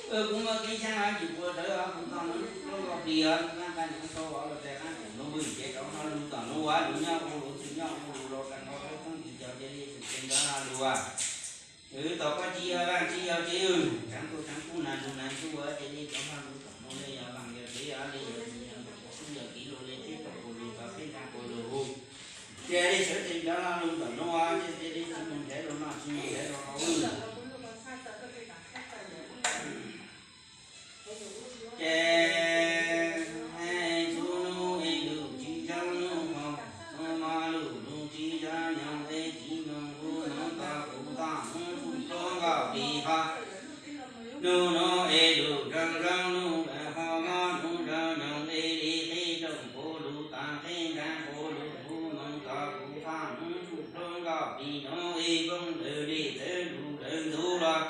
Kuv muaj kev xyab hab tsis puas tawv os, kuv txog no lub nkoj plig os, lub qab nqa nyob tau os, los txais qab tseem lub npwj ces rov no lug tom nuav, lug nyob ua luv txwj nyob ua luv los tag nrho khawb txoob tsis cog cia li tseem tseem rov no lug. Wb tau pob tsi yog vaaj tsi yog tsev, tsaav tuaj tsaav kub nas ntuj nas ntuj, cia li rov no lug tom nuav le yog vaaj yog tsev, le yog tsi yog ntuj yog kev lug le teb tau puas lug tau peb nrag puas lug hu. Cia li sawv tsees rov no lug tom nuav, cia li tsi moog nrhav lug noj tsi moog nrhav lug haus. Ces txhua nub es lug tsi zoo nub haus, txhua mo lug lug tsi zoo nyoog es tsi moog hu moog tau kuv txoj hmoov tsuj hlub nkauj plig hov. Nub nub es lug zoo zoo nub lawm ho mob nub zoo nyoog es li qhib rooj puv lug tag qhib nrag puv lug hu moog tau kuv txoj hmoov tsuj hlub nkauj plig nub es poob lawm li txawv lug lawv ntxuv los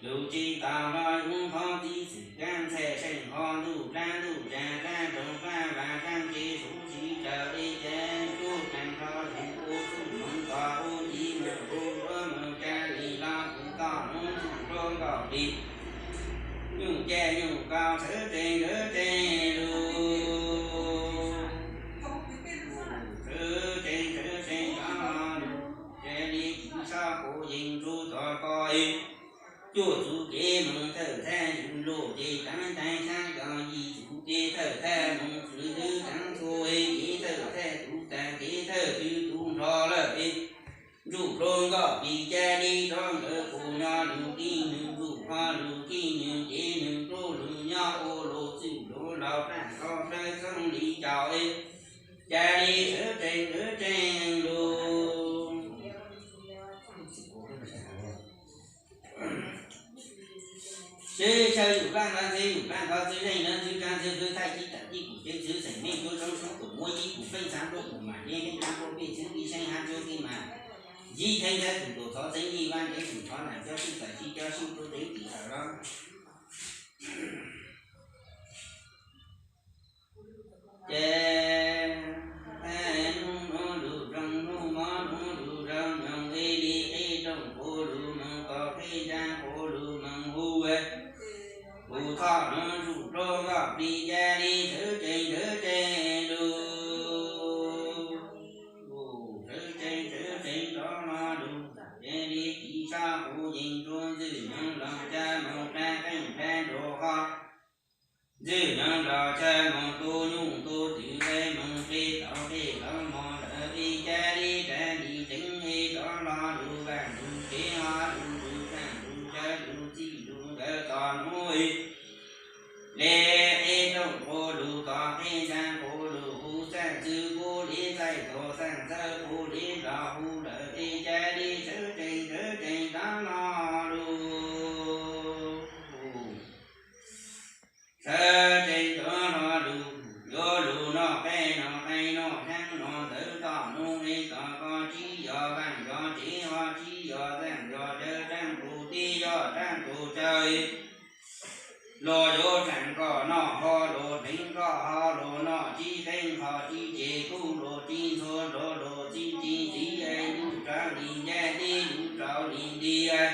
lug tsi tau los yug qhov txiv xwm kaab ntxhais seej ho ntuj dlaab ntuj tsaag dlaab roog dlaab vaag dlaab tsev suv tsi tsawg li ces tsuj tag nrho yug ua txuj moog txog ua txiv moog ua duav moog ca li los kuv txoj hmoov tsuj hlub nkauj plig. Nyuj ca nyuj kau sawv tsees sawv tsees lug, sawv tsees sawv tsees rov los lug, cia li tsi xob kuv yeej rub txog koj. Cuaj txuv kev moog thawj thawj yug luj ces taav taav xyaab yog yim txuv kev thawj thawj moog txwv twv taav txhua kev thawj thawj tug tag kev thawj twg tug nrho lawm es ntsuj hlub nkauj plig ca li rov nkawd kuv nyob lug kib nwg ntsuj ho lug kib nwg ces nwg rub lug nyob ua luv txwj luv laug tag nrho khawb txoob li caum es ca li sawv tsees sawv tsees lug. Seb sawv yug laaj lawv ntxwv yug laaj ntxov ntxwv leej lawv ntxwv kaab ntxwv hwv thaij tib tam tib kuv cev ntxwv xeem meej cuab tsoob soob kuv muab yib kuv peej xaav nruab kuv maam yeej leej kaab nruab pej xeeb ib seeb hab cuab tib maam yib theeb thawb tug tuam txhov txeeb yij vaaj ceeb tug thov naam coj txwj txais sib coj sib rub teeb tim tawm los. Ces nub nub lug zoo nub mob nub lug zoo nyoog li li qhib rooj puv lug moog tau qhib nrag puv lug moog hu kuv txoj hmoov tsuj hlub nkauj plig ca li sawv tsees sawv tsees lug, sawv tsees sawv tsees rov los lug, cia li tsi xob kuv yeej rub ntxwg nyoog los ca moog dlaab qeej dlaab nruas ho. Ntxwg nyoog los ca moog tu nyuj tu twm le moog qe tau qe tau mog lawm es ca li rov dim tseev es rov los lug vaaj lug tsev ho lug lug vaaj lug cawv lug txij lug nkawd txog nub es le qe rooj puv lug txog qe nrag puv lug hu txaaj txwv puv li txaij txug txaaj txawb puv li los hu lawm es ca li sawv tsees sawv tsees rov los lug, sawv tsees rov los lug, yuav lug noj qab noj qab noj xyaab noj ntawv txog nub es txog koj tsi yog vaaj yog tsev ho tsi yog txaaj yog cawv tsaaj tus teb yog tsaaj tus cawv luag yuav tsaam koj noj ho luag teev koj ho luag noj tsi teev ho tsi ces kuj luag tsi ntxhua luag luag tsi tsi txiv es lug raug li ncav teb lug raug li nti es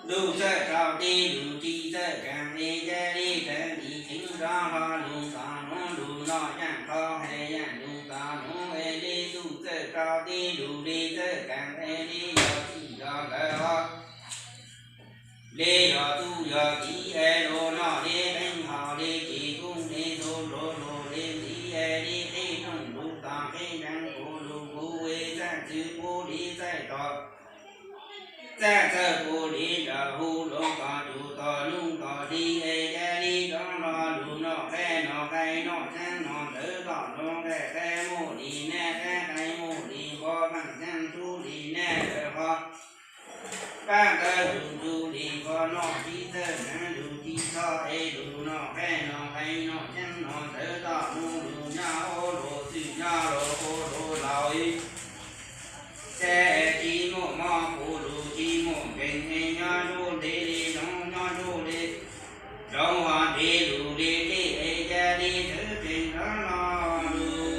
lug txawj raug teb lug tsi txawj kaam es ca li raug li tseev rov ho lug txog nub lug noj yaaj qhov hais yaaj lug txog nub es le txuj txawj raug teb lug le txawj kaam es le yog txij yog nkawd ho le yog txuj yog kiv es luag noj le teev haus le ces kuj le ntxhua luag luag le ntxiv es le qhib rooj lug txog qhib nrag puv lug hu es txaaj txwv puv li txaij tog txaaj txawb puv li nrawm hu luag tog tsuj tog nuj tog li es ca li rov los lug noj qab noj qab noj xyaab noj ntawv txog nub qab qab muaj li nab qab qab muaj li npov vaaj xyaab tub li nab lawm ho vaaj ntawv lug tub li npov noj tsi txawj naav lug tsi txhob es lug noj qab noj qab noj xyaab noj ntawv txog nub lug nyob ua luag txwj nyob luag ua luag laug txhaj tsi muaj mob puv lug tsi muaj nkeeg es nyob nruab ntev li zoov nyob nruab ntev zoov ho ntev lug li dlej es ca li sawv tsees rov los lug,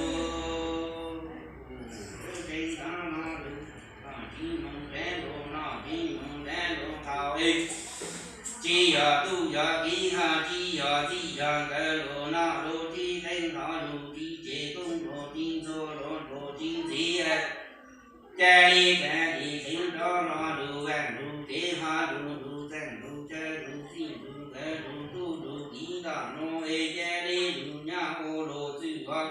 sawv tsees rov los lug, noj tsi moog dlav lug noj tsi moog dlav lug thaus es tsis yog tub yog kiv ho tsis yog txij yog nkawm, lus noj lus tsis teeb hlo lus tsis cem koob lus tsis ntxuag lus lus tsis ntxiv. Cia li txav li tseev rov hlo lus vaj lus tsev ho lus lus txaj lus chaw lus txij lus nkawm lus tub lus kiv tom nuav es cia li lus nyob ua lus txwj ho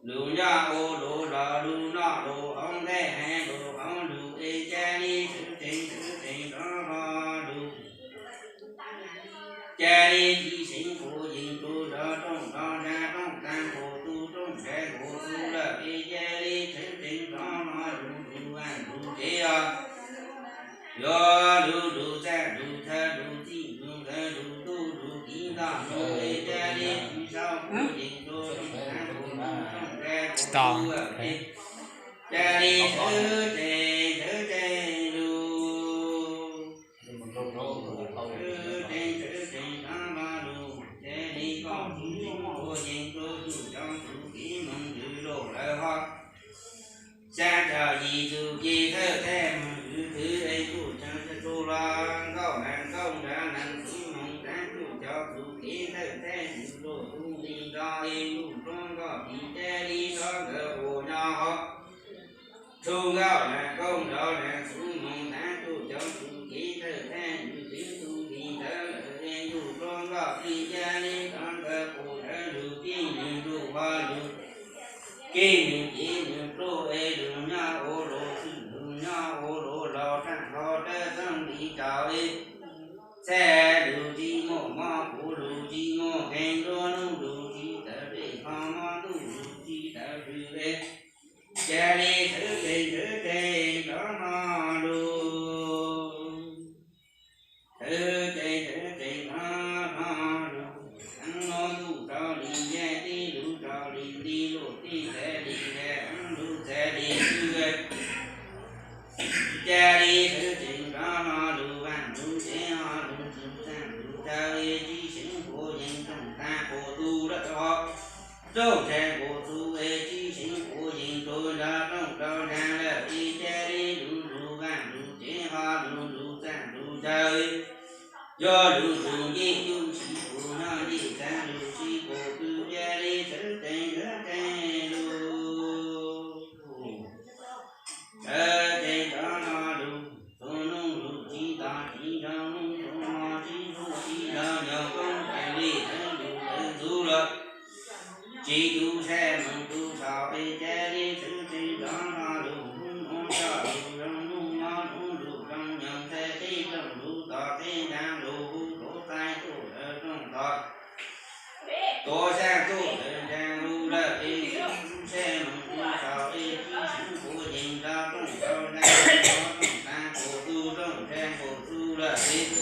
lus nyob ua lus los lus noj lus hauv nqaij haiv lus hauv lus es cia li txwv tsees txwv tsees rov hlo lus. Cia li tsis seev qus yees rua zov rooj zov zag rooj tag nqus tu rooj nrag nqus tu lawm es cia li txwv tsees rov hlo lus lus vaj lus tsev os. Yuav lus lus txaj lus chaw lus txij lus nkawm lus tub lus kiv tom nuav es cia li tsis sau qus yees rua rooj tag nqus tu rooj nrag nqus tu lawm es cia li txwv tsees txwv tsees lus. Tsees tsees tsees rov hlo lus, cia li koj tsis seev qus yees rua tug cov txuj kev moog ntws lug lawm ho. Xyaa caum yim txuj kev thawj thaj moog ywv twv es tug cov txuj lug nkauj leej nkauj nrag leej txwv moog tag tug cov txuj kev thawj thaj ywv lug tug li nrog es tug hluas nkauj tsis cia li rov nkawd ua nyob ho. Tug nkauj leej nkauj nrag leej txwv moog tag tug cov txuj kev thawj thaj ywv twv tug li ntawd lawm es tug hluas nkauj tsis cia li rov nkawd ua ntawd lug kib nwg tug ho lug kib nwg kev nwg pluj es lug nyob ua lug txwj lug nyob ua lug laug tsaaj hlo dawb txeeg li tsaus es txhaj lug tsis muaj mob kuv lug tsis muaj kheev nruab nub lug tsis tawv dlej kho mob ntuj lug tsis tawv rwg es cia li txwv tsees txwv tsees rov hlo lug. Txwv tsees txwv tsees rov hlo lug. Hnub ntuj tsaus li yaig teb lug tsaus li nti luj teb txav li yaig hnub lug txav li twg cia li txwv tsees rov hlo lug vaj lug tsev ho lug txug txaj lug chaw es tsis seev qus yees rooj tag nqus tu lawm ho. Rooj tshee nqus tu es tsis seev qus yees rua nrag rooj rau nrag lawm es cia li lug lug vaj lug tsev ho lug lug txaj lug chaw yog lug txug ncej cub tsis pum nyob ncej txav lug tsis pum kws cia li txwv tsees txwv tsees lug. Txwv tsees rov hlo lug, txug nub lug tsis tos tsis nrog nub, txug hmo tsis hlub tsis nrog nyoog, koob tes li txwv lug txwv ntxuv lawm. Tsis tu sab moog tu txhaum es cia li txwv tsees rov hlo lug, hnub mob coj lug zoo nub mob hnub lug zoo nyoog, txhaj teb rooj lug tom teb nraag lug, hu tuav txhais tuaj lawm rooj tom tuav sab tuaj lawm nraag lug lawm es tsis tu sab moog tu txhaum es tsis seev qus yees rov rooj rau nraag, rooj tag nqus tu rooj nraag nqus tu lawm es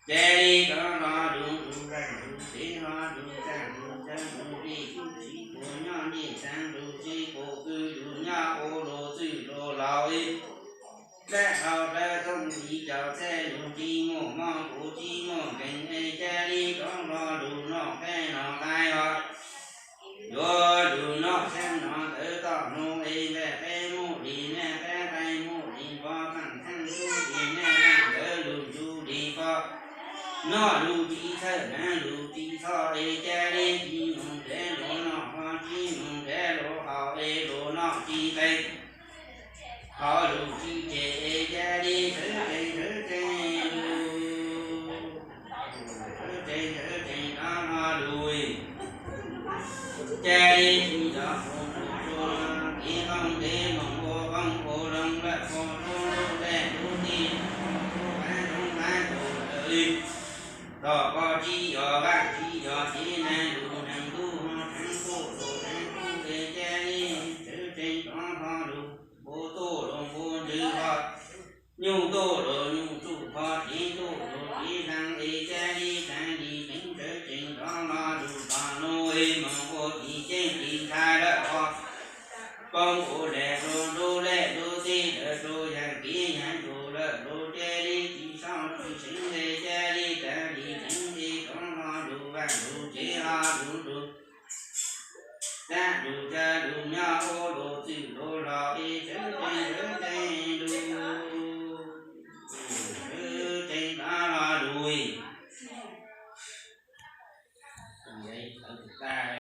cia li rov hlo lug, lug vaj lug tsev ho lug txaj lug chaw lug ncej cub tsis pum nyob ncej txav lug tsis pum kws lug nyob ua lug txwj lug laug es dlab dhau dawb txeeg li tsaus txhaj lug tsis muaj mob kuv tsis muaj nkeeg es cia li rov hlo lug noj qab noj qab ho. Yuav lug noj xyaab noj ntawv toj hnub es nqaij qab muj li naj qab qaib muj li npog, taaj thaaj tub li naj taaj ntawv lug ntsug li npog. Noj lug tsis txhawj hnav lug tsis txhoj es cia li tsis moog nrad lug noj ho tsis moog nrad lug haus es lug noj tsis qees, haus lug tsis tseg es cia li txwv tsees txwv tsees lug. Txwv tsees txwv tsees rov hlo lug, cia li tsis nrov qus nrov tsua, kev qoob kev loo ua qoob ua loo lawm, qos roob roob dej roob tij, roob qab roob qab rau lawm li. Tom koj tsis yog vaj tsis yog tsev, neeg lug neeg tub ho theev tuaj lug theev tub es cia li txwv tsees rov hlo lug. Npua tuaj lug npua ntswg ho, nyuj tuaj lug nyuj tsuj ho, tsev tuaj lug tsev hlaang es cia li txav li txeev txwv tsees rov hlo lug. Tom nuav es moog ua tsis ceeb tsis ntshai lawm ho, poob ua dlaim rua nruab laj nruab teb lawm rua yaag kev yaag lug lawm lug cia li tsis sau tsis seev es cia li txav li txeev es rov hlo lug vaj lug tsev ho lug lug. Dlaab lug chaw lug nyob ua lug txwj lug laug es txwv tsees txwv tsees lug, txwv tsees rov hlo lug. Tais